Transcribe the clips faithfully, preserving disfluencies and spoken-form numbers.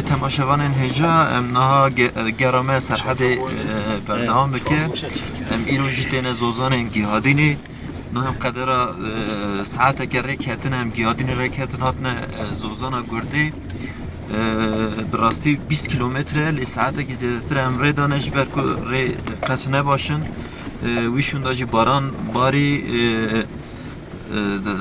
Temaşevanên hêja, em niha ge-, gera me Serhedê, e, berdewam dike. Em îro jî têne zozanên Gihadînê. Niha em qedera, e, saeteke rê ketine, em Gihadînê rê ketin hatine, e, zozana Gurdê. E, bi rastî bîst kîlometre, lê saetekî zêdetir em rê dane ji ber ku rê qet ne baş in. E, wî şûnda jî baran barî, e, e,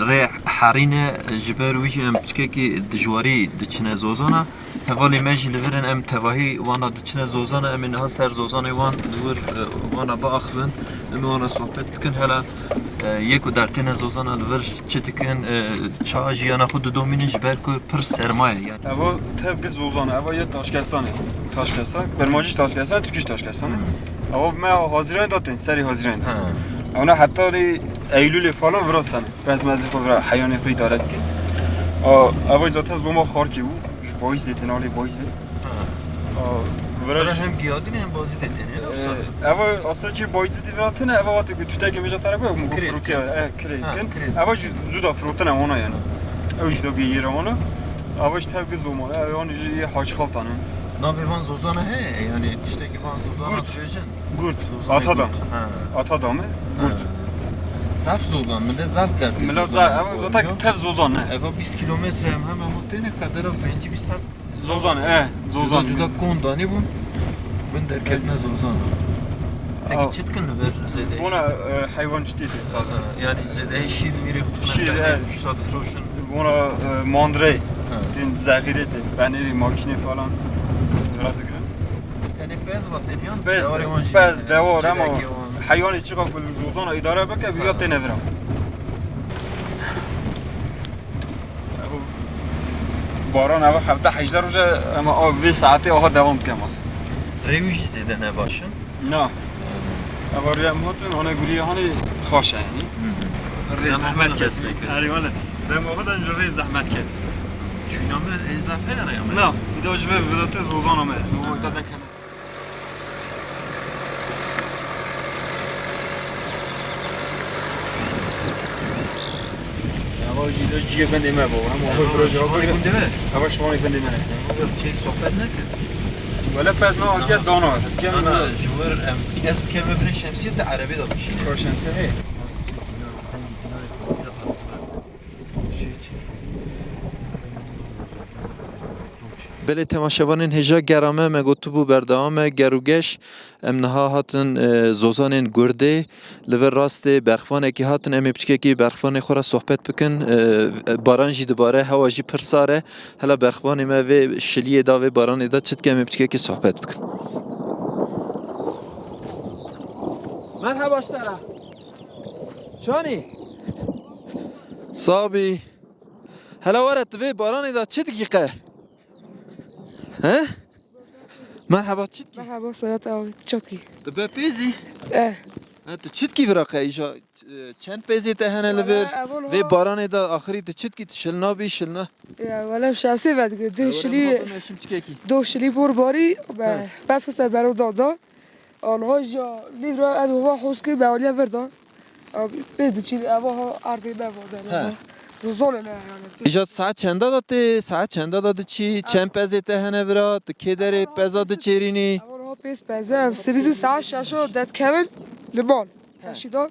rê herîne, ji ber wî jî em piçkekî dijwarî diçine zozana. Hevalê me jî li vir in, em tevahî wana diçine zozana, em ê niha ser zozanê wan li wir, e, wana biaxivin, em ê wana sohbet bikin. Hela, e, yê ku dertêne zozana li vir çi dikin, e, çawa jiyana xwe didomînin ji ber ku pir sermaye yani. Eva tev gil zozana, eva yê Taşkesan e. Taşkesan, Kurmancî Taşkesan, Tirkî Taşkesan e. Eva me Hazîranê de tên, serê Hazîranê de. Ha. Ona heta rê Eylûlê falan vira sene. Pez mezê xwe vira heyanê xwe îdare dike. A, eva zaten zoma Xarkê bû. Ji Bayîzê tên, alê Bayîzê. Ha. A, vira Vira jî hem Giyadînê hem Bazîdê tên, ne wisa? E, eva aslında çi Bayîzê de vira tine, eva wate ku tüteke meja tarafa mı Kirê, firutiya, kirê. E, kirê. Ha, kin. Kirê. Eva jî zuda firotine ona yani. Ew jî da bir yere ona. Eva jî tev gil zoma. E, yani jî Hacı Xaltan e. Navê van zozana heye, yani tiştekî van zozana Gurt. Dibêjin. Gurt. Zozanê Ata da. Gurt. Ha. Ata da mı? Ha. Gurt. Zaf zozan, millet zaf dertê Millet zozan zaf, ama zozan zaten ya. Tev zozan ne? Eva bîst kilometre hem hemen bu têne kadera pêncî bîst her Zozan, e, zozan. Cuda cuda kondanî bûn. Bin derketine zozan. Peki Aw. Çi dikin li vir zêdeyî? Bona, e, heywan çi tê sade? Ha, yani zêdeyî şîr mîrê xwe Şîr, dixine e. Pişta difroşin. Bona, e, mandrey. Ha. Tên zexîrê tê, penêrî, makînê falan. Vira digirin. Tenê pez va tên yan? Pez, Dewarê wan jî pez, hene. Dewar, ama Çêlekê wan. Heywanê çiqa ku li zozana îdare bike, bi ya Ha. Têne vira. Baran eva hevdeh hejde roje, ama av vê saetê aha devam dike mas. Rêwî jî zêde ne baş in. Na. Eva rê em hatin, hane gurî hanê xaş e yani. Hı hı. Rê Dema zehmet hana ket. Dest pê kir. Erê wele. Dema xwe de ji rê zehmet ket. Çûna me ê zaf heye rê me. Na, îda ji vê vilatê zozana me. Hı. Dadek hene. Eva jî de ciyê bendê me bû. Hem Eva o biraz şivanê gundê me. Eva şivanê bendê me. Eva çek sohbet nekir. Wele pez na hatiye dana. Ez kem Na, na. Na, ji wir em, ez bi kevme bine şemsiye de erebê de bişîne. Ka şemsiye heye. Belê temaşevanên hêja gera me, me gotibû berdewam e ger û geş. Em niha hatin, e, zozanên Gurdê. Li vir rastê berxvanekî hatin, em ê piçkekî berxvanê xwe re sohbet bikin. E, baran jî dibare, hewa jî pir sar e. Hela berxvanê me vê şiliyê da, vê baranê da çi dike, em ê piçkekî sohbet bikin. Merhaba ji te re. Çanî? Sabî. Hela were, tu vê baranê de çi dikî qe? He? Merhaba, çi dikî? Merhaba, Sedat abi, tu çi dikî? Tu be pêzî? Eh. He, tu çi dikî vira qe îja, e, çend pêzê te hene li vir? Wala, ev Vê baranê de axirî tu çi dikî? Tu şil nabî, şil na? Ya, wala şemsê vedigre, dê Ewre şilî, niha bimeşim çikekî. Do şilî bor barî, be, He. Pes xiste bero da da. Anha jî ya, nîvra ev hova hoz kir, me aliye vir da. Abi, pêz diçîn, eva ha erdê me va de, He. Zozanê me yani. Îja saet çenda da tê, saet çenda da diçî, çend pezê te hene vira, tu kê derê peza diçêrînî? Eva ha pêz peze, em sibîzî saet şeşo detkevin li mal. He. Şî da,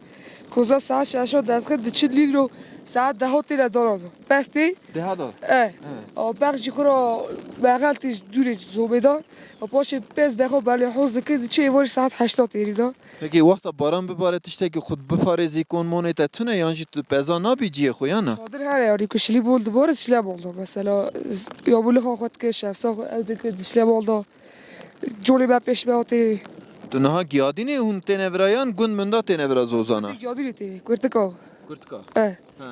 koza saet şeşo detkevin, diçî lîvro saet deho têne dana da. Pestê. Deha da? E. He. O bex jî xura bexel tî dûrê zobê da. O paşê pez bexo belê hoz dikir, diçî êvarî saet heşta têrî da. Peki wexta baran bibare tiştekî xwe biparêzî kon monê te tune yan jî tu peza nabî ciyê xwe ya na? Çadir here yani ku şilî bol dibare dişle bol da. Mesela ya bu lixa xwe dike şefsa xwe ev dike dişle bol da. Colê me pêş me hatê. Tu niha Giyadînê hûn têne vira yan gund munda têne vira zozana? Giyadînê têne, kurtika. Kurtika? E. Ha.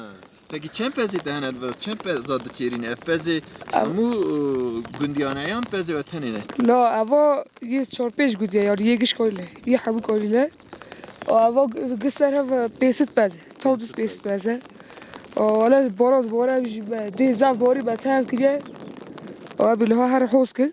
Peki çend pezê te hene li vir? Çend peza diçêrîne? Ev pezê Ev- hemû, e, gundiyane yan pezê we tenê ne? La, eva yê çar pênc gundiye, yani yê giş koyî ne. Yê hemû koyî ne. O, eva gi-, gi ser hev pêsit pez e. Tam duz pêsit pez e. O, wele bora dibore, em jî me dê zaf borî me tev kiriye. O, em ê liha her hoz kir.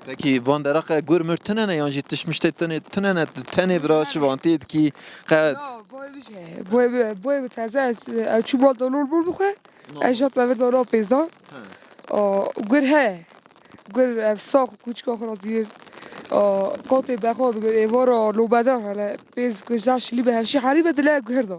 Peki van dera qe gur mir tune ne yan jî tişt miştê tune, tune ne, tenê vira şivantiyê dikî qe? Na, boyê min jî heye. Boyê min, boyê min teze ez, ew çû mal da lol bol bixwe. No. Ez jî hatime vir da na pêz da. He. O, gur heye. Gur ev sax û kûçika xwe re dînin. A, qotê bexwe dibin, êvara lobedar hele. Pêz ku za şilî be hevşî herî be dile guhir da.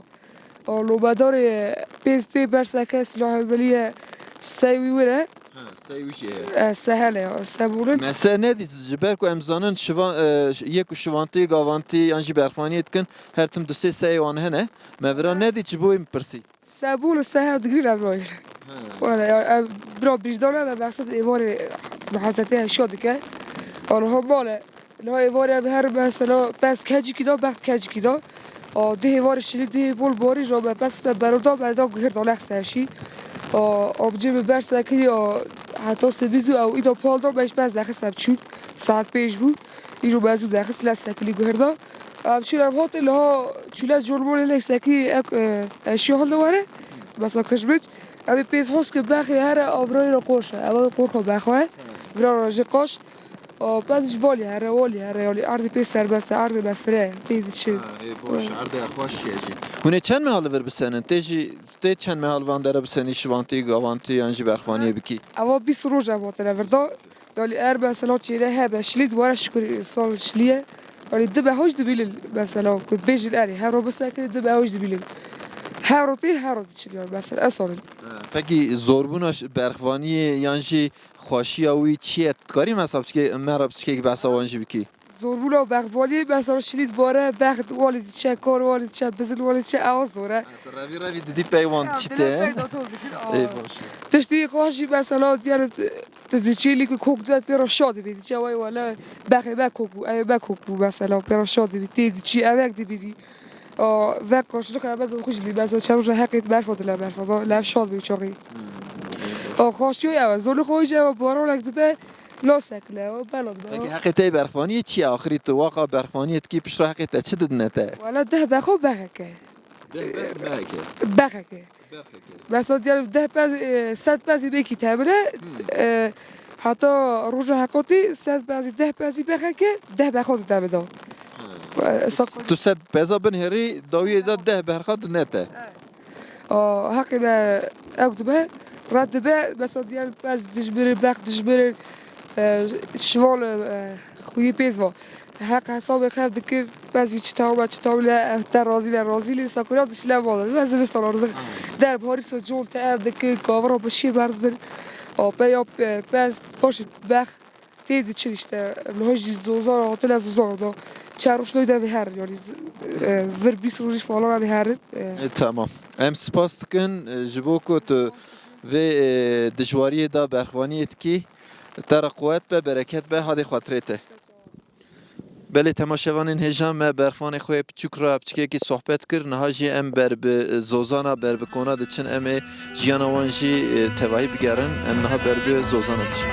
A, lobedarê pêz tê berseke silahê belî ye sey wî wire. Ha, sey wî jî heye. E, sehel e, sebûnin. Me se nedît, ji ber ku em zanin şivan, e, yek û şivantî, gavantî yan jî berxwaniyê dikin, her tim du sê seyê wan hene. Me vira nedît, ji bo wê min pirsî. Sebûn û seher digirî levroyê. He. Wele ya, em bira bijdana ve behsa êvarê muhezete hevşa dike. Aniha male. Niha êvarê em her mesela pez kecikî da, bext kecikî da. A, dihê varê şilî, dihê bol borî, jo me pez te beroda, me da guhir da lex sevşî. A, amcê min berse kiriya, heta sibî zû ew îda pal da, me ji pez dexist em çûn. Saet pênc bû. Îro me zû dexist, lex sekilî guhir da. Em şîr em hatê liha çûle cormolê lê sekî ek, e, eşya hildi were. Mesela kişmic. Em ê pêz hos ki bexê here avrayê re qoş e. Ev qorxo bexwe. Vira re jê qoş. O, pez ji valî here, walî here, yalî erdê pê serbest e, erdê me fire, tê diçi. Ha, ê, baş, erdê xweş ye jî. Hûn ê çend meha li vir bisenin? Tê jî, tê çend meha li van dere bisenî, şivantî, gavantî yan jî berxwaniyê bikî? Ewa bîst roj em hatine vir da. Yalî er mesela çêre hebe, şilî dibare şikur sal şilî ye. Yalî dibe hoj dibîlin mesela, ku bêjin erê, her ro bisekirî dibe hoj dibîlin. Her ro tê, her ro diçin yani mesela, ez sanin. Ha, pekî zorbûna ş-, berxwaniyê yan jî xweşiya wî çi ye? Dikarî mesela piçkê, me re piçkekî behsa wan jî bikî? Zorbûna berxwaniyê mesela şilî dibare, bext walî diçe, kar walî diçe, bizin walî diçe, ewa zor e. Ha, tu revî revî didî pey wan diçî te. Ê, baş e. Tiştî xweş jî mesela diyelim, Tu diçî lî ku kok dibet pê re şa dibî. Diçe wey wele bexê me kok bû, ewê me kok bû mesela, pê re şa dibî. Tê diçî evek dibînî. A, vek qaşlik evek xwe jî dibî. Mesela çend roja heqê berfa dile berfa da. Lev şa dibî çaxî. A, xaşiyo ewe. Zorlu xwe jî ewe, baranek dibe, nasekile ewe, bela dibe. Peki heqê te berxwaniyê çi ye? Axirî tu waqa berxwaniyê dikî, piştre heqê te çi didine te? Wele deh bexo bexeke. Deh bex meheke. Bexeke. Bexeke. Mesela diyelim deh pez, e, sed pezî bêkî temine, e, heta roja heqotî sed pezî, deh pezî bexeke, deh bexo di temine. Ha. E, sak- Tu sed peza binhêrî, dawiyê de deh berxa di nete. Evet. A, heqê me ew dibe, red dibe, mesela diyelim pez dijmirin, bex dijmirin, e, şivan, e, xuyî pêz va. Heq hesabê xev dikir, bezî çi tewme, çi tewme, te razî le, razî lê sakura dişile mala. Ve zivistan ardik. Derb harî so con te ev dikir, kavira bi şî berdin. Ape ya pe-, pez, paşî bex, tê diçin işte. Em niha jî zozan, hatine zozan da. Çar roj de bi herin, yani z-, e, vir bîst rojî falan bi herin. E. E, tamam. Em spas dikin, e, ji bo ku tu vê, e, dijwariyê de berxwaniyê dikî. Te re quwet be, bereket be, hadê xatirê te. Belê temaşevanên hêja, me berxwanê xwe yê piçûk re piçkekî sohbet kir. Niha jî em ber bi zozana, ber bi kona diçin, em ê jiyana wan jî, e, tevahî bigerin. Em niha ber bi zozana diçin.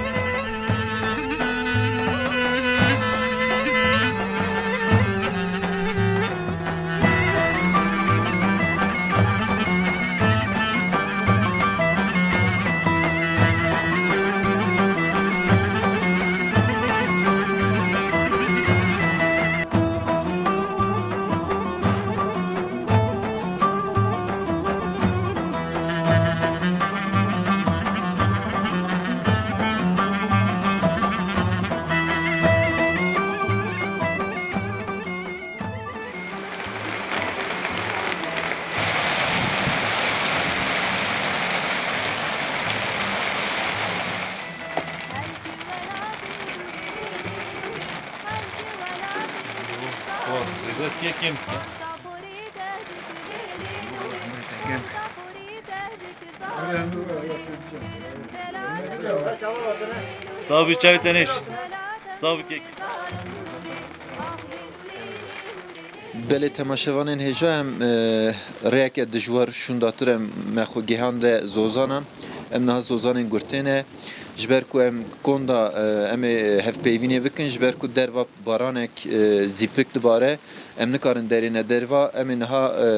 Sağ ol, çay tenêş. Sağ ol, kek. Belê temaşevanên hêja, em, e, rêyeke dijwar şûndatir em me xwe gihande zozana. Em niha zozanên gurtê ne. Ji ber ku em konda, e, em ê hevpeyvînê bikin, ji ber ku derva baranek, e, zîpik dibare, em nikarin derêne derva, em ê niha, e,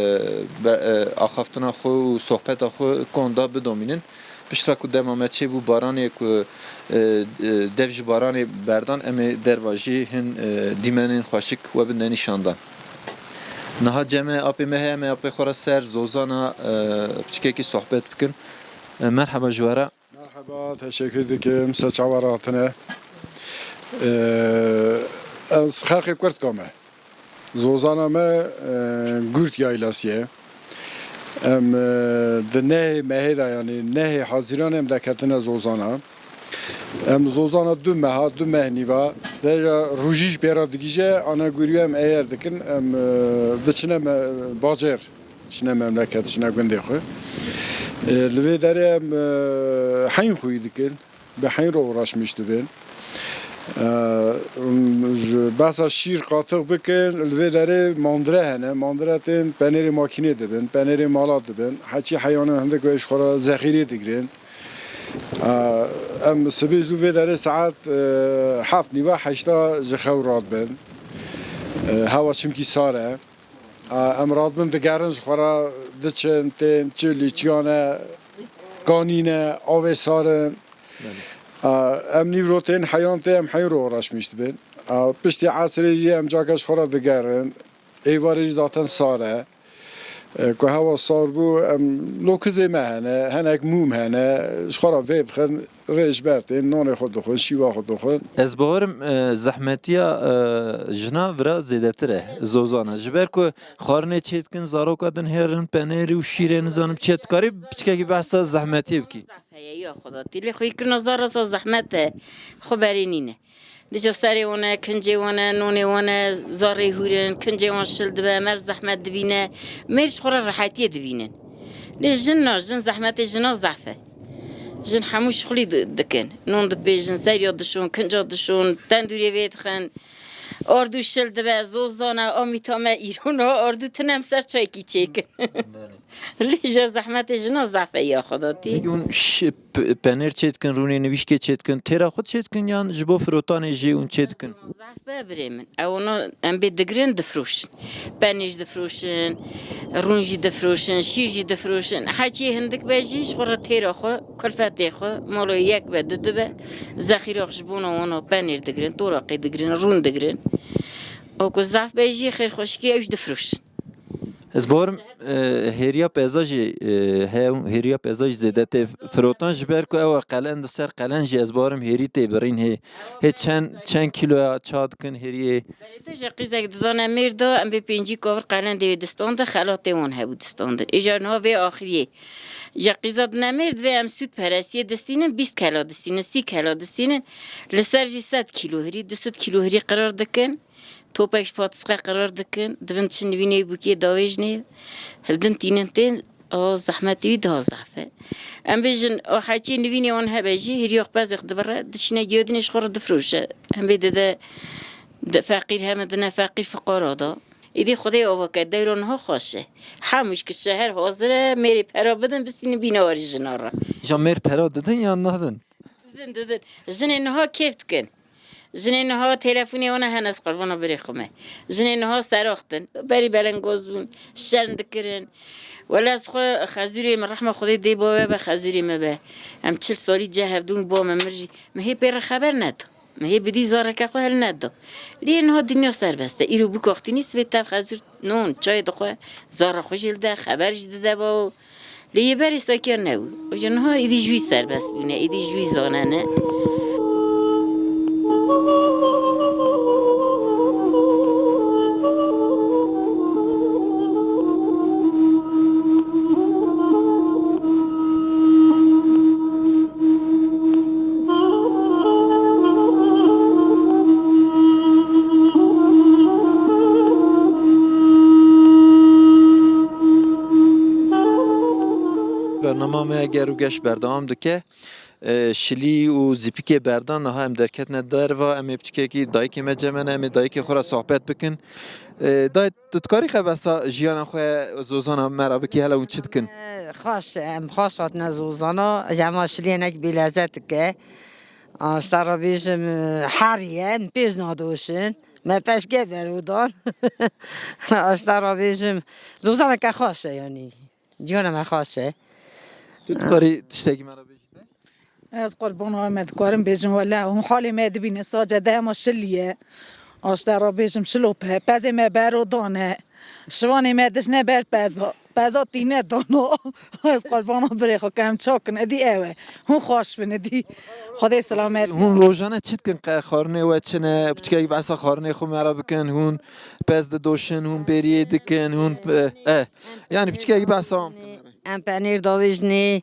be-, e, axaftina xwe û sohbeta xwe konda bidomînin. Piştre ku dema me çêbû baranê ku, e, e, dev ji baranê berdan, em ê derva jî hin, e, dîmenên xweşik we bidine nîşandan. Niha cem me apê me heye, em ê apê xwe re ser zozana, e, piçkekî sohbet bikin. E, merheba ji we re. Merhaba, teşekkür dikim. Se çawa ratine. Ee, ez xelqê Kurd kame. Zozana me, e, Gurt yaylasî ye. Em, e, di nehê mehê de, yanî nehê Haziranê em deketine Zozana. Em Zozana du meha, du meh nîva. Deja rojî ji pê re digije, ana gurî em eyer dikin, em, e, diçine me, bacêr, diçine memleket, diçine gundê xwe. E, li vê derê em, e, heyîn xwî dikin. Bi heyîn re uğraşmış dibin. E, ji behsa şîr qatix bikin, li vê derê mandire hene. Mandire tên penêrê makînê dibin, penêrê mala dibin. Heçî heyanan hindik ve ji xwe re zexîrê digirin. E, em sibê zû vê derê saet, e, heft nîva heşta ji xew radibin. E, hewa çimkî sar e. E, em radibin digerin ji xwe re diçin, tên çi lîçiyan e, kanî ne, avê sar in. Belê. A, em nîvro tên heyan tê, em heyro uğraşmış dibin. A, piştî esrê jî em cake ji xwe re digerin. Êvarê jî zaten sar e. E, ku hewa sar bû, em lokizê me hene, henek mûm hene, ji xwe re vê dixin, rê ji ber tên, nonê xwe dixwin, şîva xwe dixwin. Ez bawerim, e, zehmetiya, e, jina vira zêdetir e, zozana. Ji ber ku xwarinê çêdikin, zaroka din hêrin, penêrî û şîrê nizanim çi ye. Dikarî piçkekî behsa zehmetiyê bikî? Heye ya Xweda, tîlê xwe yî kirina zara sa zehmet e, xwe berê nîne. Dija serê wan e, kincê wan e, nonê wan e, zarê hûr in, kincê wan şil dibe, mer zehmet dibîne, mêr ji xwe re rehetiyê dibînin. Lê jin na, jin zehmetê jina zehf e. Jin hemû şixulî di-, dikin. Non dipêjin, seriya dişon, kinca dişon, tendûrê vê dixin. Ardû şil dibe, zozana, a mîta me îro niha ardû tune em ser çaykî çêkin. Belê. Lê ji zehmetê jina zaf e ya Xwedotî. Peki hûn ş-, p-, penêr çê dikin, rûnê nivîşkê çê dikin, têra xwe çê dikin yan ji bo firotanê jî hûn çê dikin? Zaf be birê min. Ew ona em bê digirin difroşin. Penê jî difroşin, rûn jî difroşin, şîr jî difroşin. Heçî hindik be jî ji xwe re têra xwe, kulfetê xwe, molo yek be, du du be, zexîra xwe ji bona wana penêr digirin, toraqê digirin, rûn digirin. O ku zaf be jî xêr xweşikî ew jî difroşin. Ez bawerim, e, hêriya peza jî, e, heye û hêriya peza jî zêde tê firotan, ji ber ku ew e qelen, di ser qelen jî ez bawerim hêrî tê birîn hê. Hê çend, çend kîloya ça dikin hêriyê? Belê te ji qîzek didane mêr de, em bê pêncî kavir qelen dê wê distan de, xelatê wan hebû distan de. Îcar niha vê axiriyê. Ji qîza dine mêr divê em sûd peresiyê distînin, bîst kela distînin, sî kela distînin. Li ser jî sed kîlo hirî, du sed kîlo hirî qirar dikin. Topek ji patisqe qirar dikin, dibin çi nivînê bûkê dawêjnê, hildin tînin tên, o zehmetê wî daha zehf e. Em bêjin, o heçî nivînê wan hebe jî, hiriyox pezêx dibire, dişine giyodinê ji xwe re difroşe. Em bê dide, di feqîr heme dine feqîr fiqara da. Îdî Xwedê ava ke, dewra niha xweş e. Hemû ji ki şeher hazir e, mêrê pera bidin, bistînin bîna warî jina re. Ja mêr pera didin yan nadin? Didin, didin. Jinê niha kêf dikin. Jinê niha telefonê wana hene, ez qurbana birê xwe me. Jinê niha seraxtin. Berî belengaz bûn, şerm dikirin. Wele ez xwe xezûrê min, rehma Xwedê dê bo we be, xezûrê me be. Em çil salî ceh hevdûn bo me mir jî. Me hê pê re xeber neda. Me hê bidî zareke xwe hel neda. Lê niha dinya serbest e. Îro bûka xtînî sibê tev xezûr non, çayê dixwe, zara xwe jê li de, xeber jî dide bo. Lê yê berê sakiya nebû. Ji niha êdî jûyî serbest bûne, êdî jûyî zane ne. Bernama me ger û geş berdewam dike. E, şilî û zîpikê berdan niha em derketine derva, em ê piçkekî dayikê me cemene, em ê dayikê xwe re sohbet bikin. E, dayê, tu dikarî qe behsa jiyana xwe zozana me re bikî, hele hûn çi dikin? E, xaş, em xaş hatine zozana, ji ema şiliyê nek bêlezet dike. Aşta re bêjim, e, herî ye, em pêz nadoşin. Me peşke verodan. Aşta re bêjim, zozaneke xaş e yanî. Ciyana me xaş e. Tu dikarî tiştekî me re bêjî te? Ez qurbana me dikarim bêjim, wele hûn halê me dibîne, sace de hema şilî ye. Aşta re bêjim şilop e, pezê me bero dane. Şivanê me dişne ber peza. Peza tîne dano. Ez qurbana birê xwe kem çakin. Edî ew e. Hûn xweş bin edî. Xwedê selamet. Hûn rojane çi dikin qe xwarinê we çi ne? Piçkekî behsa xwarinê xwe me re bikin. Hûn pez didoşin, hûn bêriyê dikin, hûn, e, e. Yani piçkekî behsa wan bikin. Em penêr davêjinê,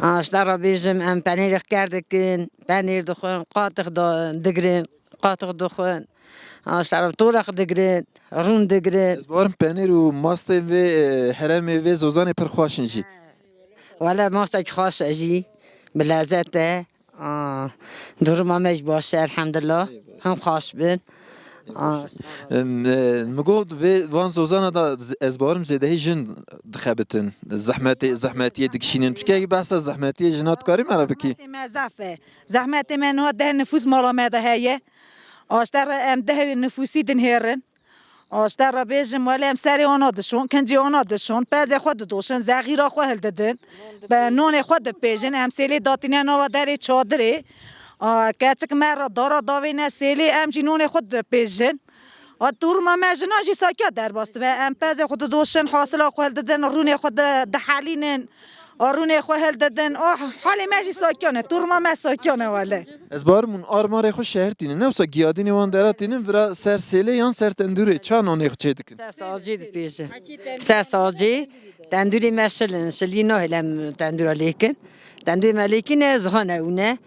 a, ji te re bêjim, em penêrê ker dikin, penêr dixwin, qatix da, digirin, qatix dixwin, a, ji te re torek digirin, rûn digirin. Ez barim penêr û mastên vê, e, heremê vê zozanê pir xweş in jî. Wele mastekî xweş e jî, bi lezet e. Aa, duruma me jî baş e, elhamdulillah. Him xweş bin. Aa. Em, e, mi got vê van zozana da z-, ez barim zêdehî jin dixebitin. Zehmetê, zehmetiyê dikişînin. Piçkekî behsa zehmetiyê jina dikarî me re bikî? Zehmetê me zaf e. Zehmetê me niha deh nifûs mala me de heye. Aşte re em deh nifûsî dinhêrin. Aşte re bêjim, welê em serê wana dişon, kincê wana dişon, pezê xwe didoşin, zexîra xwe hildidin, be nonê xwe dipêjin, em sêlê datîne nava derê çadirê. A, keçik me re dara davêne sêlê, em jî nonê xwe dipêjin. A, duruma me jina jî sakiya derbas dibe. Em pezê xwe didoşin, hasila xwe hildidin, rûnê xwe di-, dihelînin. A, rûnê xwe hildidin. O, halê me jî sakiyan e, duruma me sakiyan e wele. Ez barim hûn armarê xwe şehr tînin. Ne wisa giyadînê wan dera tînin, vira ser sêlê yan ser tendûrê. Ça nonê xwe çê dikin? Ser sacê dipêjin. Ser sacê, tendûrê me şil in. Şilî nahêle em tendûra lêkin. Tendûrê me lêkîne, zihan ew ne.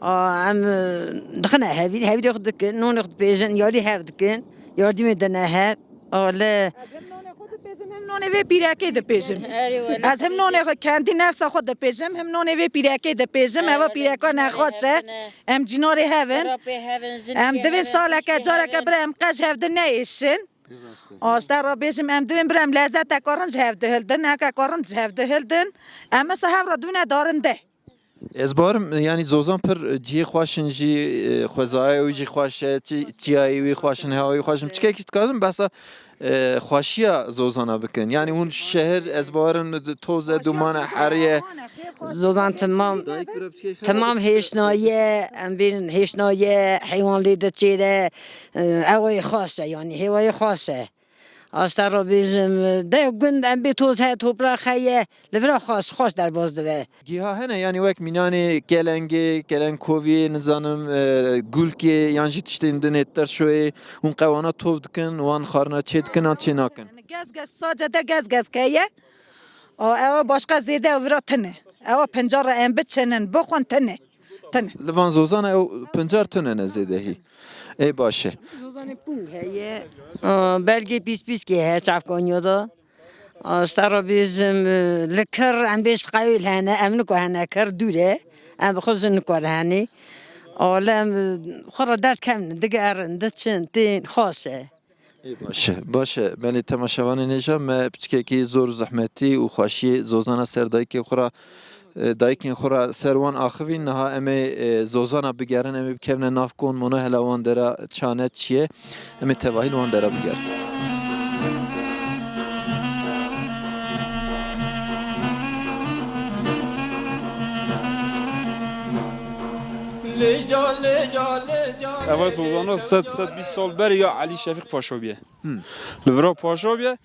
A, em, e, dixine hevîr, hevîrê xwe dikin, nonê xwe dipêjin, yarî hev dikin, yardîmê dine hev. Ale. Ez him nonê xwe dipêjim, him nonê vê pîrekê dipêjim. Erê wele. Ez him nonê xwe, kendî nefsa xwe dipêjim, him nonê vê pîrekê dipêjim. Eva pîreka nexweş e. Em cînarê hev in. Em divên saleke careke bira em qe ji hev di neêşin. Aşte re bêjim, em divên bira em lezeteka rin ji hev dihildin, hevkeka rin ji hev dihildin. Em misa hev re divine darinde. Ez barim, yanî zozan pir cihê xweş in jî, e, xwezayê wî jî xweş e, çi-, çiyayê wî xweş in, hewayê wî xweş in. Piçkekî dikarin behsa, e, xweşiya zozana bikin. Yanî hûn şehir, ez barim, toz e, duman e, herî ye. Zozan temam, temam hêşnaye, em bêjin hêşnaye, heywan lê diçêre, e, hewayê xweş e, yanî hêwayê xweş e. Aşta re bêjim, de gund em bê toz he, toprak heye, li vira xweş, xweş derbas dibe. Giha hene, yanî wek mînanê kelengê, kelenkoviyê, nizanim, e, gulkê, yan jî tiştên din ê tirşoyê, hûn qewana tov dikin, wan xarina çê dikin, an çê nakin? Gez gez, sace de gez gez heye. A, ewa başka zêde ew vira tine. Ewa pincar re em biçinin, bixwin tine. Tine. Li van zozana ew pincar tune ne zêdehî. Ê baş e. Zozanê pûng heye. A, belgê pîspîskê heye çavkaniya de. A, ji te re bêjim, e, li kir em bêj qewêl hene, em niko hene kir dûr e. Em bi xwe ji niko re henê. Alem, e, xwe re derdkevin, digerin, diçin, tên, xweş e. Ê, baş e, baş e. Belê temaşevanên hêja me piçkekî zor û zehmetî û xweşiyê zozana ser dayikê xwe re, e, dayikên xwe re ser wan axivîn. Niha em ê, e, zozana bigerin, em ê bikevine nav kon, mona hela wan dera çane çi ye. Em ê tevahî li wan dera bigerin. Eva zozana sed, sed bîst sal berê ya Elî Şefîq Paşa bûye. Hmm. Li vira Paşa bûye.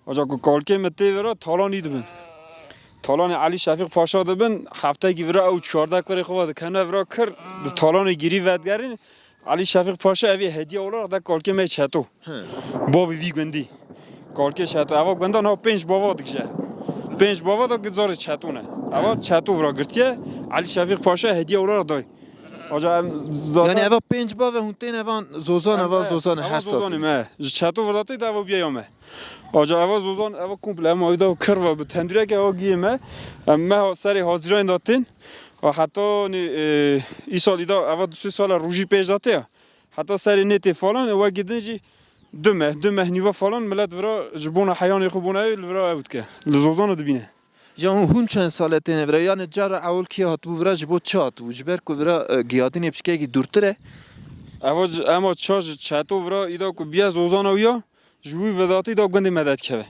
Ancak ku kalkê me tê vira talanî dibin. Talanê Elî Şefîq Paşa dibin, heftekî vira ew çardeh kurê xwe ve dikene vira kir, di talanê girî vedigerin. Elî Şefîq Paşa evê hediye olarak da kalkê me Çeto. He. Bavê vî gundî. Kalkê Çeto. Eva gunda niha pênc bava dikije. Pênc bava da gizarê Çeto ne. Eva Çeto vira girtiye. Elî Şefîq Paşa hediye olarak day. Aca em zaten... Yani eva pênc bav e, hûn tên evan zozan, eva zozan e, her sal. Zozanê me. Ji Çeto vira tê de eva biye ya me. Aca eva zozan, eva komple em ayda kir ve bi tendureke eva giye me. Em me ha-, serê hazirayên da tên. A heta nê, e, îsalî da eva du sê sala rojî pêş da tê ya. Heta serê nê tê falan, e, wekî din jî du meh, du meh nîva falan millet vira ji bona heyanê xwe bona ew li vira ew dike. Li zozana dibîne. Ya hûn, hûn çend sal e têne vira? Yani cara ewil kê hatibû vira, ji bo çi hatibû? Ji ber ku vira, e, giyadînê piçkekî dûrtir e? Eva ji, ema ça ji Çeto vira îda ku biye zozana wî ya, ji wî vedatî da gundê me derdikeve.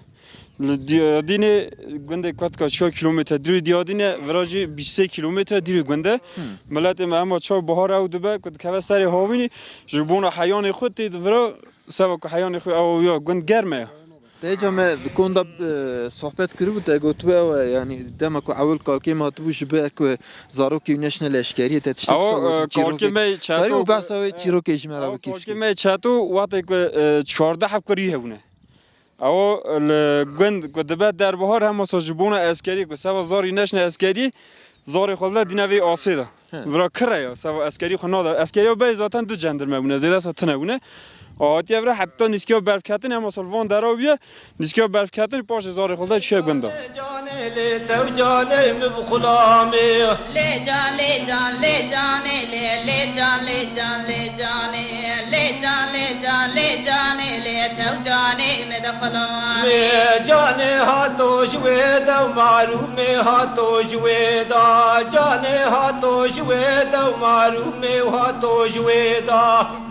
Li Diyadînê gundê kuetka çar kilometre dûrê Diyadîne, vira jî bîst sê kilometre dûrê gund e. Hmm. Miletê me ema çav bihar ew dibe ku dikeve serê havînî, ji bona heyanê xwe tê di vira, seba ku heyanê xwe ew ya gund germ e ya. Te ca me di konda, e, sohbet kiribû, te gotibû ew e, yanî dema ku ewil kalkê me hatibû ji ber ku zarokê wî neşine leşkeriyê, te tiştek Ew, wisa gotin, e, kalkê çîrokê. Me çato Karî û behsa wê çîrokê ji me re Ew bikî. Kalkê me çato wextê ku, e, çardeh hev kurî hebûne. Ew li gund ku dibe derbihar hema sa ji bona eskerî ku seba zarî neşine eskerî, zarê xwe dide dîne vê asê de. He. Vira kire ya, seba eskerî xwe nada. Eskerî berê zaten du cendirme bûne, zêde sa tune bûne. Hatiye vira heta nîskiya berfketin hema sa li van dera bûye, nîskiya berfketin paşê zarê xwe dide çûye gunda. Canê lê tev canê min bi xulamê. Lê can, lê can, lê canê lê, lê can, lê can, lê canê, lê can, lê can, lê canê lê tev canê min di xulamê. Mê canê hato ji wê de û marûmê hato ji wê de. Canê hato ji wê de û marûmê hato ji wê de.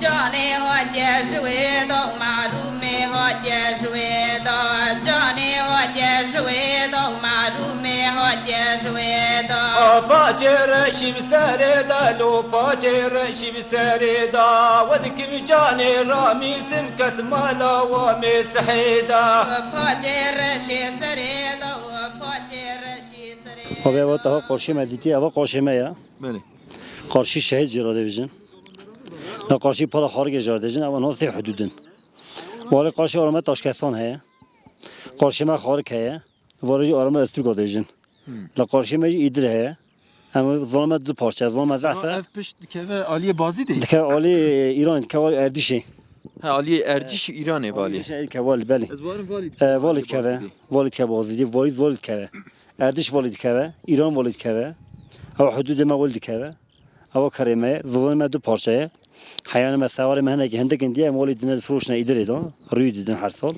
Canê hatiye ji wê de û marûmê hatiye ji wê de. Canê hatiye ji wê de û marûmê hatiye ji wê de. Paçê reşî bi serê de lo, paçê reşî bi serê de. We dikim canê ramî simket mala wa mê sihê de. Paçê reşê serê de, paçê reşê serê de. Havê ewa teha qarşî me dîtî, eva qarşî me ya. Belê. Qarşî şehîd jê re dibêjin. Ya qarşî pala xarikê jê re dibêjin, ewa nasê hudûd in. Walê qarşî arame Taşkesan heye. Qarşî me xarik heye. Walê jî arame Estûrka dibêjin. Hmm. Li qarşî me jî Îdir heye. Em zilame du parçe, zilame zehf e. Ev pişt dikeve aliyê Bazîdê? Dikeve alî Îran, dikeve alî Erdîşê. Ha, aliyê Erdîş Îranê valî. Erdîşê dikeve valî, belê. Ez barim valî dikeve. E, valî dikeve. Bazîdê. Valî dikeve Bazîdê, valî, valî dikeve. Erdîş valî dikeve, Îran valî dikeve. Ew hudûdê me walî dikeve. Ewa kerê me ye, zilame me du parçe ye. Heyanê me sewarê me hinekî hindik in diye, em walî dine difiroşine Îdirê de, rûyî didin her sal.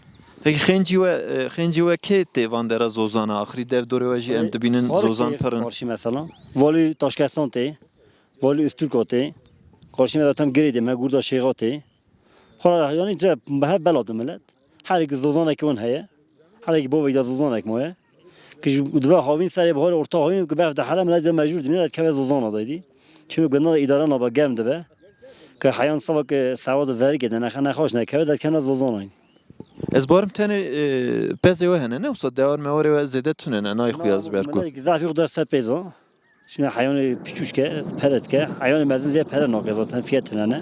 Peki xêncî we, e, xêncî we kê tê van dera Zozana? Axirî dev dorê we jî em dibînin Zozan pir in. Qarşî mesela. Valî Taşkesan tê, valî Ustûrka tê. Qarşî me zaten girê dê me, Gurda Şêxa tê. Xwara, yanî, tu hev bela du milet. Her yekî zozanek wan heye. Her yekî bavek de zozanek maye. Ki ji, dibe havîn serê biharê orta havîn ki berf dihele, milet de mecbûr dimîne, dikeve zozana daydî. Çimê gundina de îdare nabe, germ dibe. Ki heyan sava ki sewa de zerikê de nexe nexweş nekeve, derkene zozana. Ez barim tenê, e, pezê we hene, ne? Wisa dewar mewarê we zêde tune ne, nayê xuya ji ber ku. Milet ki zafî xwe de ser pêza. Şimdi heyanê piçûçke, pere dike. Heyanê mezin zê pere nake zaten, fiyat tine ne.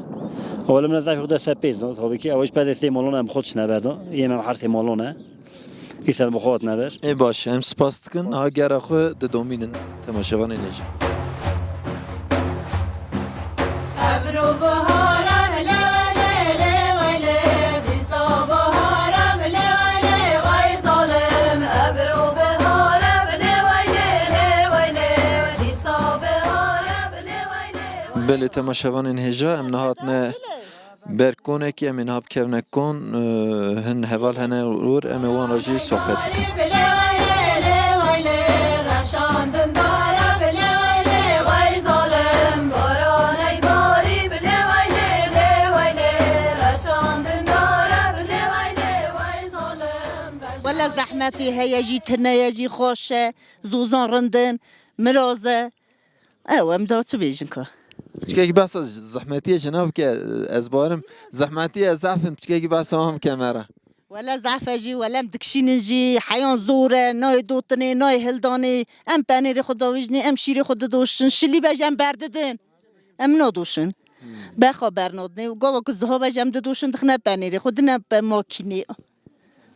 Wele min zafî xwe de ser pêz da. Tabii ki, ew hiç pezê sê malon em xwe çine berda. Yê me her sê malon e. Îsel bi xwe hatine ber. Ê baş, em spas dikin. Ha gera xwe didomînin temaşevanên hêja. Ebro bihara lê wele, lê wele, dîsa bihara lê wele, vay zalim. Ebro bihara lê wele, lê wele, dîsa bihara lê wele, vay Belê, temaşevanên hêja, em niha hatine ber konekî, em ê niha bikevine kon, e, hin heval hene wir, em ê wan re jî sohbet bikin. Wele zehmetî heye jî, tune ye jî, xweş e, zozan rind in, miraz e. Ew, em da çi bêjin ka? Piçkekî behsa zehmetiyê jina bike, ez barim. Zehmetiye zehf in, piçkekî behsa wan bike me re. Wele zehf e jî, wele em dikişînin jî, heyan zor e, nayê dotinê, nayê hildanê. Em penêrê xwe davêjinê, em şîrê xwe didoşin, şilî be jî em berdidin. Em nadoşin. Hmm. Bexa bernadinê û gava ku ziha be jî em didoşin, dixine penêrê xwe, dine pe makînê.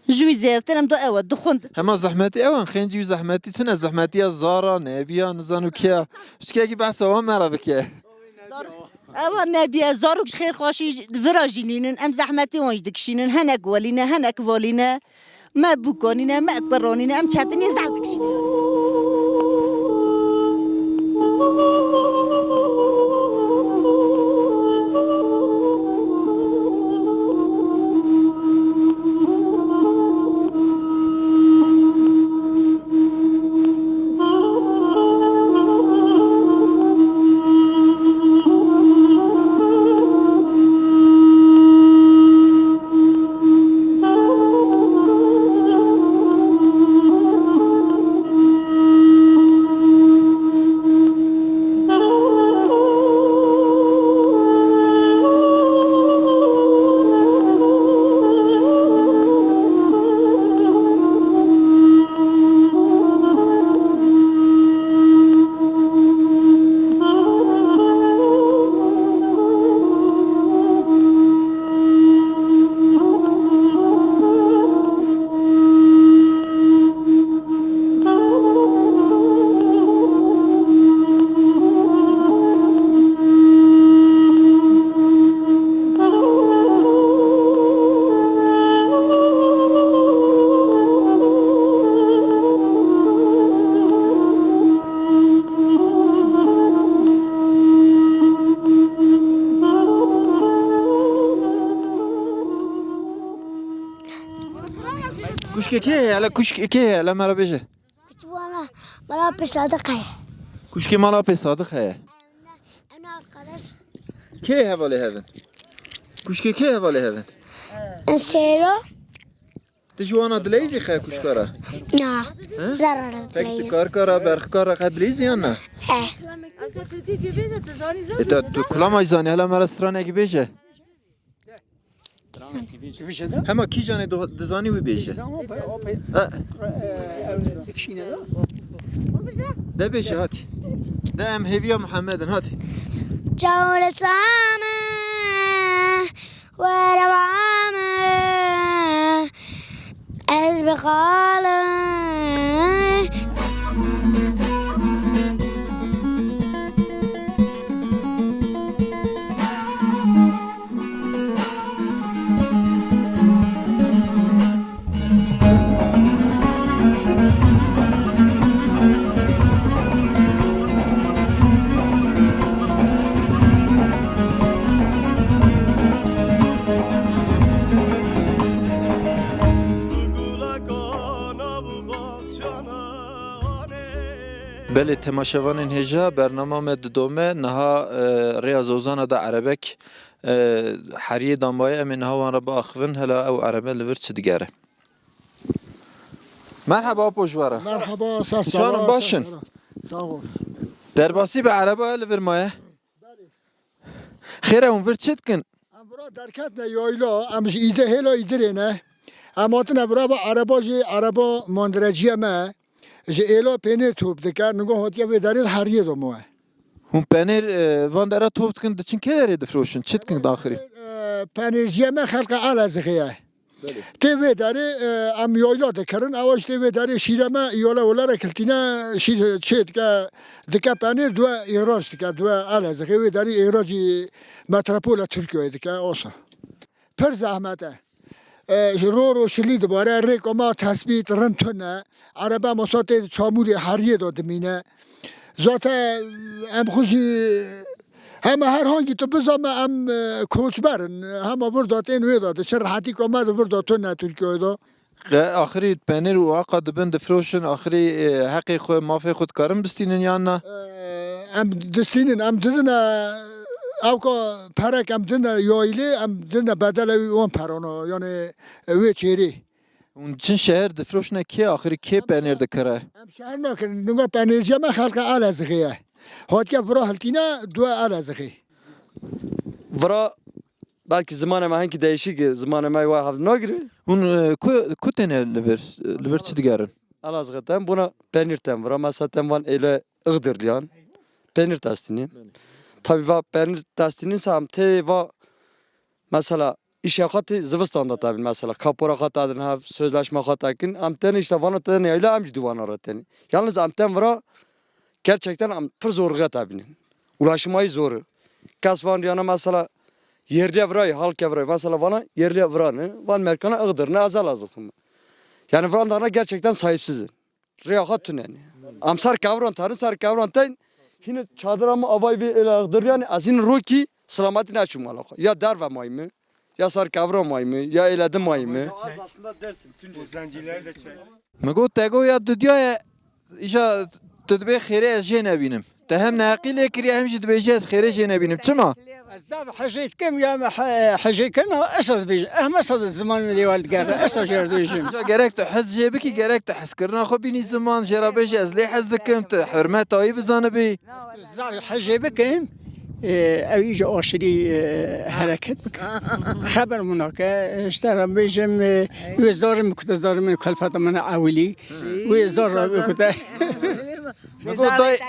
Ji wî zêdetir em da ew e, dixwin. Hema zehmetî ew in, xêncî wî zehmetî tune, zehmetiya zara, nebiya, nizanu kiya. Piçkekî behsa wan me re bike. Zar-, ewa nebiye, zarok ji xêrxweşî vira jî nînin, em zehmetî wan jî dikişînin, henek welî ne, henek valî ne. Me bûkanîne, me kuranîne, em çetinî zehf dikişînin. Kê heye? Hele kuşk kê heye? Hele me re bêje. Kuşk wana mala pê Sadiq heye. Kuşkê mala pê Sadiq heye. Em arkadaş. Kê hevalê hevin? Kuşkê kê hevalê hevin? Sêro. Tu ji wana dileyzî xe kuşka re? Na. He? Zarar. Peki tu dileyim. Karka re, berxika re qe dileyzî yan na? He. E ta tu kulama zanî, hele me re stranekî bêje. Hema kîjanê do-, dizanî wî bêje. E. De bêje hadi. De em hêviya Muhammed in hadi. Çawre same were bame ez bi xale. Belê, temaşevanên hêja, bernama me didome. Niha, e, rêya Zozana de erebek, e, heriyê da maye, em ê niha wan re biaxivin, hela ew erebe li vir çi digere. Merhaba, apo ji we re. Merhaba, ser Çawan in, sera, baş in? Sağ ol. Derbasî bi ereba li vir maye. Xêr e, hûn vir çi dikin? Em vira derketine yayla, em ji îde hêla îdirê ne. Em hatine vira bi ereba jî, ereba mandireciye me. Ji êla pênêr top dike, nigo hatiye vê derê heriyê de maye. Hûn penêr, e, van dera top dikin, diçin kê derê difroşin? Çi dikin daxirî? E, penêrciye me xelqa Elezixê ye. Belê. Tê vê derê, e, em yayla dikirin, ewa jî tê vê derê şîre me, îyale wele re kiltîne, şîr çê dike, dike penêr, duwe îhrac dike, duwe Elezixê, wê derê îhracî metropola Tirkiyeyê dike, osa. Pir zehmet e. E, ji ro ro şilî dibare, rêka me tespît rind tune, erebe masa tê çamûrê heriyê de dimîne. Zaten em xwe jî hema her hangî tu bizame em, e, koçber in. Hema vir de tên wê de diçin, rehetîka me di vir de tune Tirkiyeyê de. Qe axirî penêr û aqa dibin difroşin, axirî, e, heqê xwe, mafê xwe dikarin bistînin yan na? E, em distînin, em didine, ewka perek em didine yaylê, em didine bedele wî wan perana, yani, e, wê çêrê. Hûn çin şeher difroşine kê, axirî kê penêr dikire? Em şeher nakirin, nûma penêrciya me xelqa Elezixê ye. Hatiye vira hiltîne, duwe Elezixê. Vira belkî zimanê me hinkî değişik e, zimanê me wa hev nagire. Hûn, e, ku, ku têne li vir, li vir çi digerin? Elazığê tem, buna penîr tem vira, mesela tem van êle Iğdırliyan. Penîr testînî. Belê. Tabii va penîr testînî sam tê va mesela işe xwe tê zivistan da tabii mesela kapora xwe tadin hev sözleşme xwe tekin. Em tenê işte vana tenê yaylê em jî duvana re tenê. Yalnız em tem vira gerçekten em pir zorluğa tabînin. Ulaşmayı zor. Kes van yana mesela yerliye virayı, halke virayı. Mesela vana yerliye vira ne? Van merkana Iğdır ne? Ezel azıkım. Yani vrandarına gerçekten sahipsizin. Rêya xwe tune ne. Em ser kevran terin, ser kevran tên. Hîne çadira min avay vê êla Iğdır yani ez hîn rokî selametî neçûm mala xwe. Ya derve mayî mi, ya ser kevran mayî mi, ya êledi mayî mi. Az aslında Dersim, Tunceli. Zencileri de çek. Min got, te got ya didiya ye, îja tu dibê xêrê ez jê nebînim. Te hem neheqî lê kiriye hem jî dibêjî ez xêrê jê nebînim. Çima? Ez zaf hejê dikim ya me he-, hejê kirina, ez ez dibêjim. Ehme saz ziman min lê wal digere, ez ez jê dibêjim. Îja gerek tu hez jê bikî, gerek tu hezkirina xwe bînî ziman, jê re bêjî ez lê hez dikim, tu hurmeta wî bizanibî. Zaf hejê bikim, e, ew îja aşirî, e, hereket bikim. Xeber min nake, işte re bêjim, e, wê zarê min kute, zarê min kelfeta min ewilî. Wê zar re bikute. Min got, day,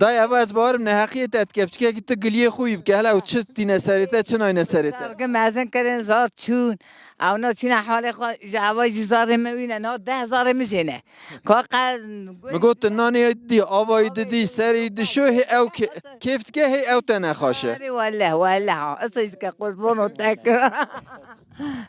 day, eva ez bawerim neheqiyê te dike, piçkekî tu giliyê xwe wî bike, hele ew çi tîne serê te, çi nayne serê te? Zargê mezin kirin, zar çûn. Ewna çûne halê xwe, ji eva jî zarê me wîne, niha deh zarê min jê ne. Ka qe Min got, tu nanê didî, avayî didî, serî dişo, hê ew kê-, kêf dike, hê ew te nexaşe. Erê welleh, welleh ha. Isa jî dike qurbano te kim.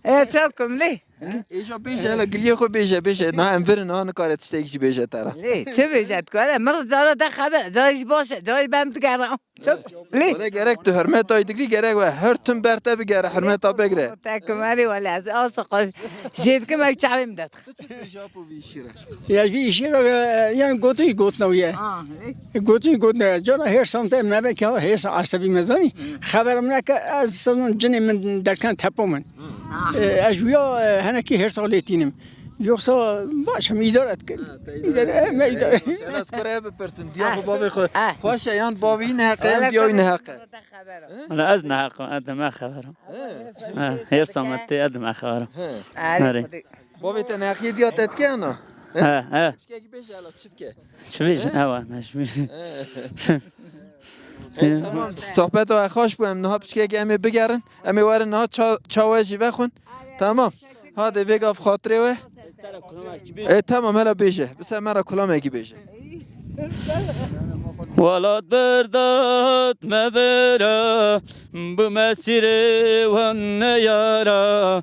Ê, çav kim lê? Ê, îja bêje, hele giliyê xwe bêje, bêje. Na em virin, na nikare tiştek jî bêje te re. Lê, çi bêje, dikare? Min cara de xeber, cara jî baş e, cara jî ben digerim. Çok, lê. Wele gerek tu hurmeta wî digirî, gerek we her tim ber te bigere, hurmeta bigire. Te kumarî wele, ez asa xwe jê dikim, ew çavê min derdixe. Tu çi dibêjî apo vî îşî re? Ya vî îşî re, e, yani gotin gotina wî ye. Ah, lê. Gotin gotina wî ye. Cara hêrsa min te me veke ha hêrsa esebî me zanî. Xeber min neke ez sezon cinê min derken tepo min. E, ez wiya, e, henekî hêrsa lê tînim. Yoksa baş em îdare dikin. Ha, te îdare. Îdare, e, me îdare. Eyvallah. Şenas kure bipirsim. Diya xwe bavê xwe. Ah. Xweş e yan bavî neheqe yan diya wî neheqe. Wala ez neheqim, ez dime xeberim. He. Ha, hêrsa me tê, ez dime xeberim. He. Nerê? Bavê te neheqiyê diya te dike ana? He, he. Piçkekî bêje hala çi dike? Çi bêjin? Ewa, me ji bî. He. Tamam, sohbeta we xweş bû. Em niha piçkekî em ê bigerin. Em ê werin niha ça-, çawa jî vexwin. Tamam. Hadi vê gav xatirê we. E, tamam, hele bêje. Bi ser me re kulamekî bêje. Welat berdat me vera, bi mesîrê wan neyara.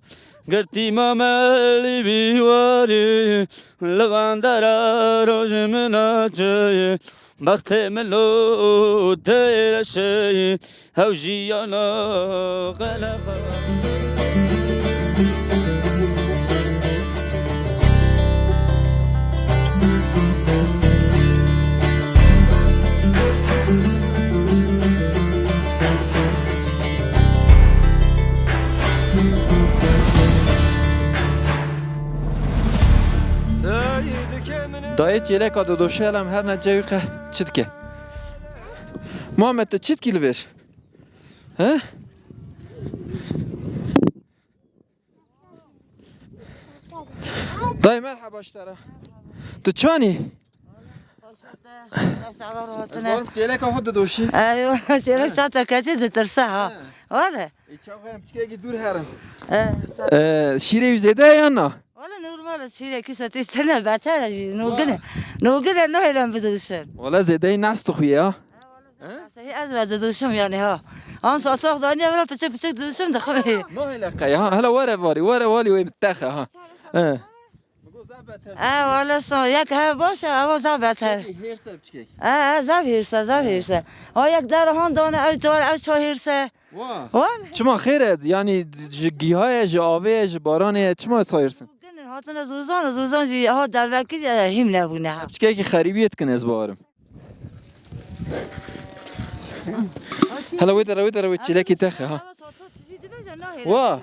Girtî mamelî bîwarî, li van dera roj min naçe. Bextê min lo têreşe, hew jiyana xelefa. Dayê çêleka didoşe, em her ne cewî qe çi dike? Muhammed, tu çi dikî li vêr? He? Dayê, merheba ji te re. Tu çanî? Barim çêleka xwe didoşî. Eywa, çêlek çaça keçî ditirse ha. He. Wale. Ê, çaxê em piçkekî dûr herin. He. Ee, şîrê wî zêde ye yan na? Wale normal e, şîrekî setî tene beter e jî. Nûgin e. Nûgin e, nahêlin bidilişin. Wale zêdeyî nas dixuye ya. He? Sehî ez ve didilişim yani ha. An saçak daniye vira piçik piçik didilişim dixuye. Nahêle qey ha. Hele were valî, were valî wê min texe ha. He. E, wale sa, yek he baş e, ewa zaf beter. Hêrse piçkek. E, e, zaf hêrse, zaf hêrse. Ha, yek der han dane, ew tor, ew ça hêrse. Wa. Wale. Çima xêr e? Yani ji giha ye, ji avê ye, ji baranê ye, çima sa hêrsin? Ginin hatine zozan, zozan jî ha dervekî, e, hîm nebûne ha. Piçkekî xerîbiyê dikin ez barim. Hele wê dere, wê dere, wê çêlekî texe ha. Wa.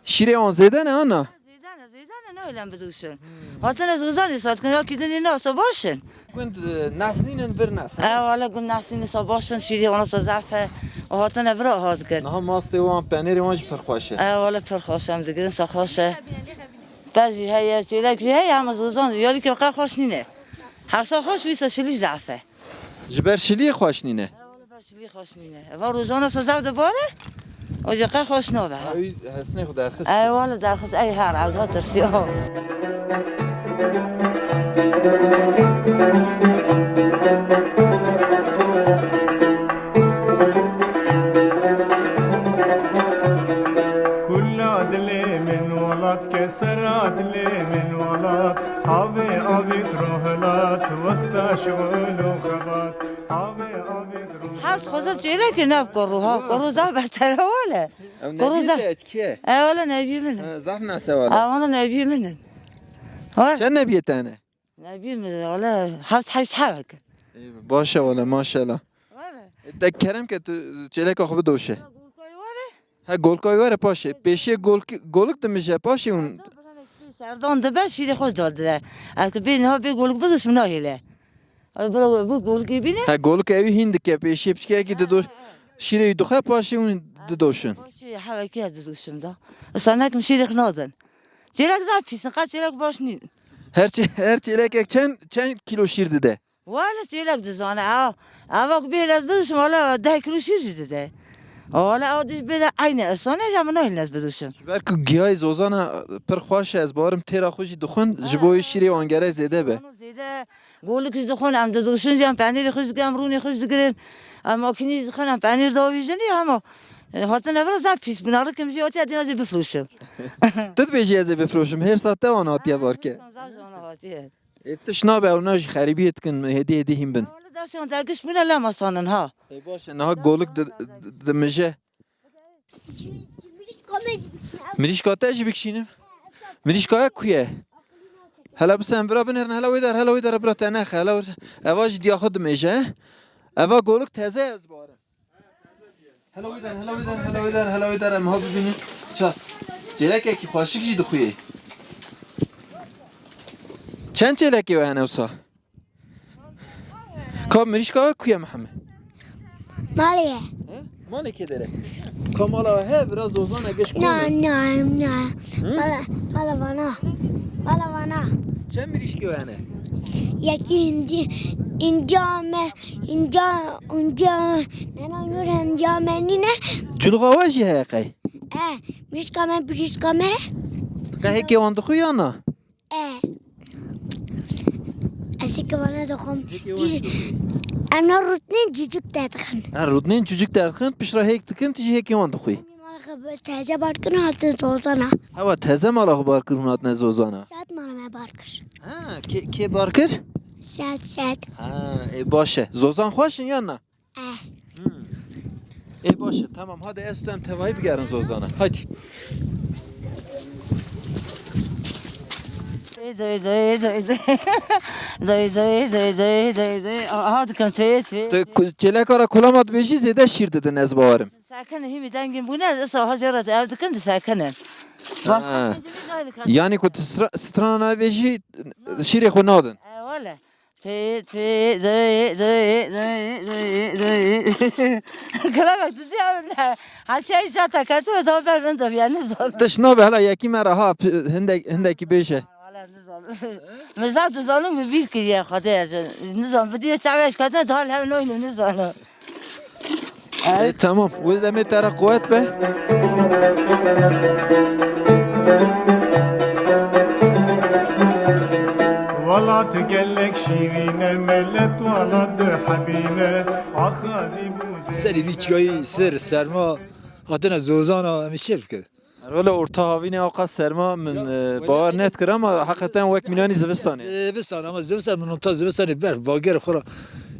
Şîrê wan zêde ne ana? Zêde ne, zêde ne, nahêlin bidûşin. Hatine zozanê sa dikin, ya kî dinê na, sa baş in. Gund, e, nasnînin vir nas, ha? E, wala gund nasnînin sa baş in, şîrê wana sa zaf e. O hatine vira ha dikin. Niha mastê wan, penêrê wan jî pir xweş e. E, wala pir xweş e, em digirin sa xweş e. Pez jî heye, çêlek jî heye, ama zozan, yarî ke qe xweş nîne. Her sa xweş, wî sa şilî zaf e. Ji ber şiliyê xweş nîne? E, wala ber şilî xweş nîne. Eva rojana se zaf dibare, o jî qe xweş nabe ha. Ew hestinê xwe derxist. E, wala derxist, ey her ew ha tirsiya. Kula dilê min welat, kesera dilê min welat. Avê avît rohilat, wexta şixul û xebat. Avê avît rohilat. Hewt xwezil çêlekê nav kuru ha, kuru zaf beter e wale. Ew kuru neviyê zaf te, ez kê? E, wale neviyê min e. E, zaf nase wale. E, wale neviyê min e. Wale. Çend neviyê te ne? Neviyê min e, wale hewt heşt hewek. Ê, baş e wale, maşallah. Wale. E, te kerem ke tu çêleka xwe bidoşe. Wale. He, golka were paşê. Pêşiyê golk-, golik dimije, paşê hûn. Serdan dibe, şîrê xwe dadire. Ez ki bê niha bê golik bidişim nahêle. Ay bira bu golikê bîne. He, golik ew hîn dike, pêşiyê piçkeyekî dido-, şîrê wî dixwe, paşê hûn didoşin. Paşê hewekî ez didoşim da. Esa nekim şîrê xwe nadin. Çêlek zaf pîs in, qet çêlek baş nîn. Her çê-, her çêlekek çend, çend kîlo şîr dide? Wele çêlek dizane, ha. Eva ku bê lez bidişim, wele deh kilo şîr jî dide. Wele ew dij bê de eynî esane, ja min nahêl lez bidişim. Ji ber ku giyayê zozana pir xweş e, ez barim têra xwe jî dixwin, ji bo wê şîrê wan gerek zêde be. Zêde golik jî dixwin, em didişin jî, em penîrê xwe jî digirin, em rûnê xwe jî digirin. Em makînî jî dixwin, em penîr davîjin, ya hema E, hatine vir zaf pîs bûn. Rikim jî hatiye dîna jî bifroşim. Tu dibêjî ez ê bifroşim. Hêrsa te wan hatiye barke. Zaf ji wan hatiye. Ê, tişt nabe, ew na jî xerîbiyê dikin, hêdî hêdî hîn bin. Wele destê wan te giş bûne lema sanin ha. Ê, baş e, niha golik di-, di-, dimije. Mirîşka te jî bikişînim. Mirîşka ye ku ye? Hela bi sen vira binêrin, hela wê der, hela wê der, bira te nexe, hela wê der. Eva jî diya xwe dimêje. Eva golik teze ye, ez barim. Hela wê der, hela wê der, hela wê der, hela wê der, em ha bibînin. Ça, çêlekekî xweşik jî dixuyê. Çend çêlekê we hene wisa? Ka mirîşka we ku ye Mihemed? Malê ye. He? Malê kê dere? Ka mala we he, vira zozan e, geş ku ne? Na, na, na. Hı? Mala, mala vana. Mala vana. Çend mirîşkê we hene? Yekî hindi, inca me, inca, inca, nena nur inca me nîne. Culxa we jî heye qey? E, mirîşka me, mirîşka me. Qehekê wan dixwe ya na? E. Ez ê kevana dixwim. Hêkê wan jî dixwî? Em na rûtnên cûcik derdixin. Ha, rûtnên cûcik derdixin, piştre hêk dikin, tu jî hêkê wan dixwî. Mala xwe teze bar kirin, hatin zozana. Hewa teze mala xwe bar kirin, hatine zozana. Saet mala me bar kir. Ha, kê, kê bar kir? Saet, saet. Ha, ê baş e. Zozan xweş in yan na? Eh. Hmm. Ê baş e, tamam, hadi ez tu em tevayî bigerin zozana. Haydi. Doy, doy, doy, doy. Doy, doy, doy, doy, doy, doy. Aha, dikim, tüy, tüy. Tu ku-, çêleka ra kulama dibêjî zêde şîr didin, ez bawerim. Sekinin, hîmî dengin bûne, ez esa hacê re ev dikin, disekinin. Ha. Başka bir şey yok. Yani ku tu stra-, strana navêjî, şîrê xwe nadin. E, wele. Tê, tê, dê, dê, dê, dê, dê. Kelebek tu diya ne? Hasiya îca te ketu da ber min de biya nizan. Tişt nabe, hela yekî me re ha, p-, hindek, hindekî bêje. Wala nizan. Min zaf dizanim, min bîr kiriye Xwedê ez. Nizan, bi diye çaveş ketine, daha lev noynu nizan. E, tamam. Wê demê te re quwet be. Wala tu gelek şîrîn e, millet wala du hebî ne, axazî bû. Serê vî çiyayî sir, serma, hatine zozana, em ê çi bikin? Erwele orta havînê awqas serma min, ya, e, wele bawer nedikir ama heqeten wek mînanî zivistanê. Zivistan, ama zivistan min ta zivistanê berf bager xwe ra,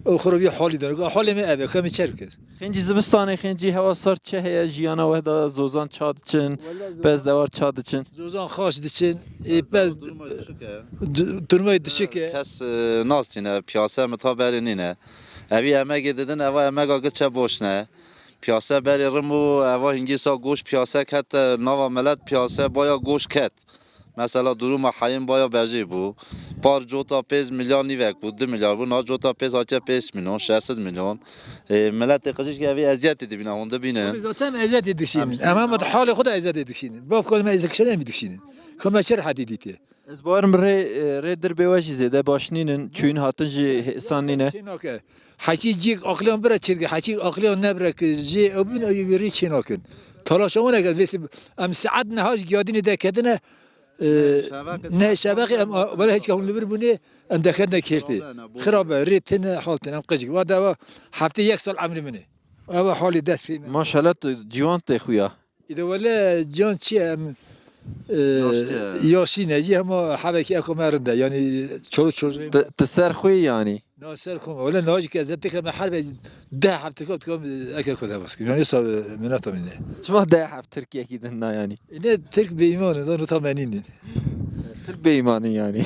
o xwe ra vî halî dane. Halê me ev e, xwe me çer kir. Xêncî zivistanê, xêncî hewa sar çi heye, jiyana wehda zozan ça diçin, wele zozan, pez dewar ça diçin? Zozan xaş diçin, ê pez durmayê düşük e. Du-, durmayê düşük e. Kes, e, nastîne, piyase mitaberê nîne. Evî emegê didin, eva emega giçe boş ne. Piyase berê rim bû, eva hingî sa goş piyase ket, nava milet piyase baya goş ket. Mesela duruma heyîn baya bejê bû. Par cota pêz milyar nîvek bû, du milyar bû, na cota pêz hatiye pêz milyon, şeş sed milyon. E, miletê qijîşkî evî eziyetê dibîne, hûn dibînin. Tabii zaten eziyetê dişînin. Em, em, em halê xwe de eziyetê dişînin. Bab xwe me eziyet kişene mi dişînin? Ka me çi rehetî dîtiye? Ez bawerim rê, e, rê dirbê we jî zêde baş nînin, çûyîn hatin jî hêsan nîne. Çê nake. Heçî cîk aqliyan bire çirgi, heçî aqliyan nebire ki jê ew bin ew yê rê çê nakin. Talaşa wan eke vêsî em saet neha ji giyadînê deketine, e, ne şeveqê em, wele hiç hûn li vir bûnê, em deketine kêrtê. Xirabe, rê tine hal tine, em qicik. Wa deva heftê yek sal emrê min e. Ew halê dest pê me. Maşallah tu ciwan tê xuya. Îde wele ciyan çi ye? Em, e, yaştî ye. Yaşî ne jî hema hebekî eko me rind e. Yani çoluk çocuğu. Ti, ti ser xwe yanî? Na ser xwe. Wele na jî ke ez têke me herbe deh heft tirka tirka eke xwe de baskim. Yani sa mineta min ne. Çima deh heft tirkiyekî din na yani? E, ne tirk bêîman e, da nota menîn e. Tirk bêîman e yani.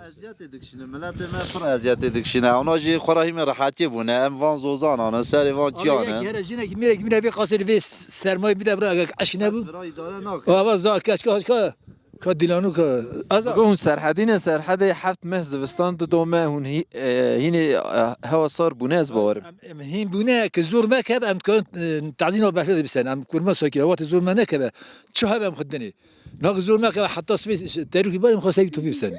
Eziyetê dikişîne, miletê me pir eziyetê dikişîne. Ona jî xwe re hîmê rehetiyê bûne. Em van zozan ane, serê van çiyan e. Yek here jinekî mêrekî bîne vê qasê li vê sermayê bide bira, eger eşk nebû. Bira îdare nake. Ava za keşka haşka ka dîlanû ka. Eza. Hûn serhedî ne, serhedê heft meh zivistan dido me, hûn hî-, e, hînê, e, hewa sar bûne, ez bawerim. Em, em hîn bûne, ki zor me keve, em dikarin, e, tazîna berfê de bisen. Em kurma sakî, hewa te zor me nekeve. Çi hebe em xwe dinê. Nak zor me ke heta sibê terûkî barê min xwe sevî topî biserin.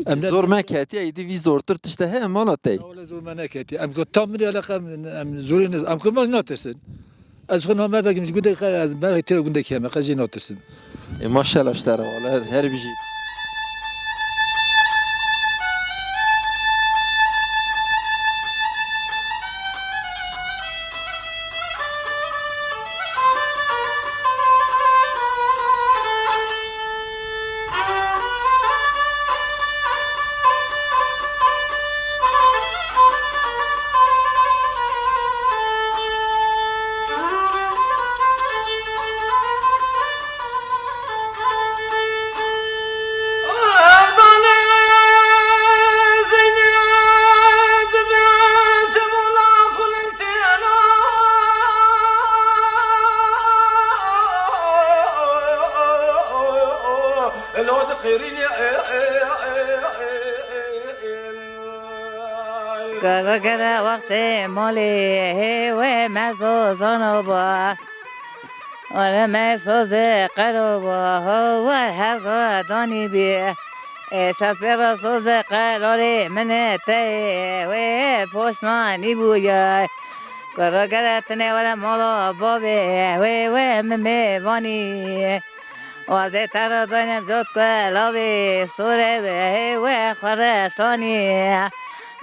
Em ne zor me ketiye, îdî vî zortir tişte heye mala te? Ya wele zor me neketiye. Em ku tam min eleqa em, em zorê ne, em kurma natirsin. Ez xwe na me vekim ji gundek, ez me tira gundek heme, qe jê natirsim. E, maşallah işte, wala her, her bijî. Kara gere wextê malê hê wê me zozano ba. Were me sozê qero ba, ho wer hevra danî bî. Ê serpêra sozê qerarê min e te wê poşmanî bûye. Kara gere tinê were mala bavê wê wê min mêvanî. Wazê te re daynem cot ku lavê sore be, hê we xwe re sanî.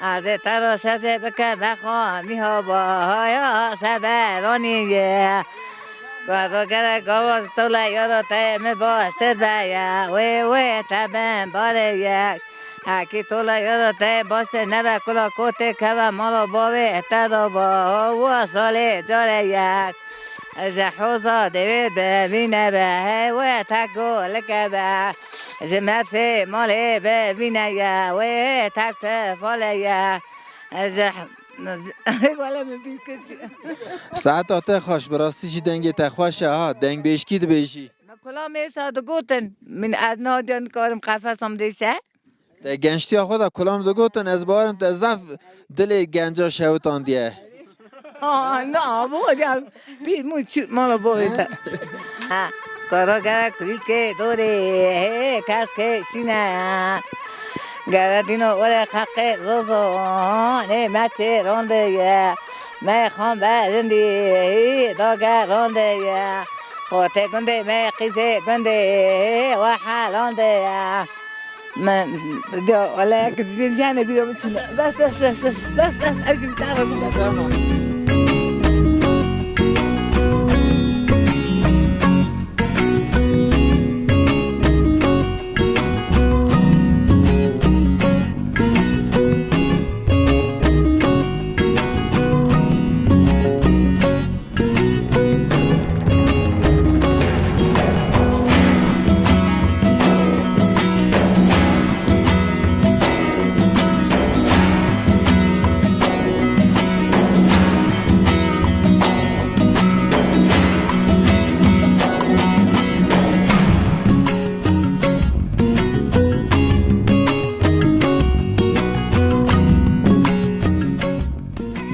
Azê te re sezê bike mexamî haba, haya seberanî ye. Gazo gerek gava tola yoro te mi ba ser be ye, wê wê te ben bare ye. Hekî tola yoro te baste nebe kula kotê keve mala bavê te da ba, wa salê care yek. Ji hoza devê bevîne be, hewe tek golike be. Ji merfê malê bevîne ye, wê tek tefale ye. Ji, wele min bîr kir. Saeta te xweş, bi rastî jî dengê te xweş e ha, dengbêjkî dibêjî. Me kulamê sa digotin, min ez nadiyan karim qefesam dêşe. Te gençtiya xwe de kulam digotin, ez bawerim te zaf dilê genca şewitandiye. Aa, na, bu ya, bir mu çu-, mala bu ete. Ha, kara gere kulîlkê dorê, he, kes ke şîne. Gere dîno ore xeqê zozo, ne me çê ronde ye. Me xan berindî, da ge ronde ye. Xortê gundê me qîzê gundê, we helonde ye. Me, ya, wele, kızgın yani bir yolu içinde. Bes, bes, bes, bes, bes, bes, ev şimdi daha fazla. Tamam.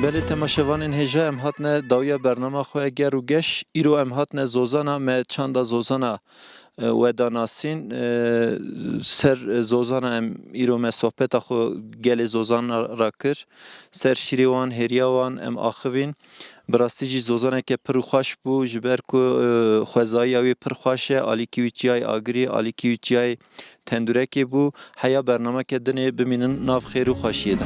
Belê temaşevanên hêja, em hatine dawiya bernama xwe Ger û Geş. Îro em hatine Zozana, me çanda Zozana, e, we da nasîn. E, ser, e, Zozana em îro me sohbeta xwe gelê Zozana ra kir. Ser şîrê wan, hêriya wan em axivîn. Bi rastî jî Zozaneke pir û xweş bû, ji ber ku, e, xwezayiya wî pir xweş e, alîkî wî çiyayê agirî, alîkî wî çiyayê tendurekê bû. Heya bernameke dinê bimînin nav xêr û xweşiyê de.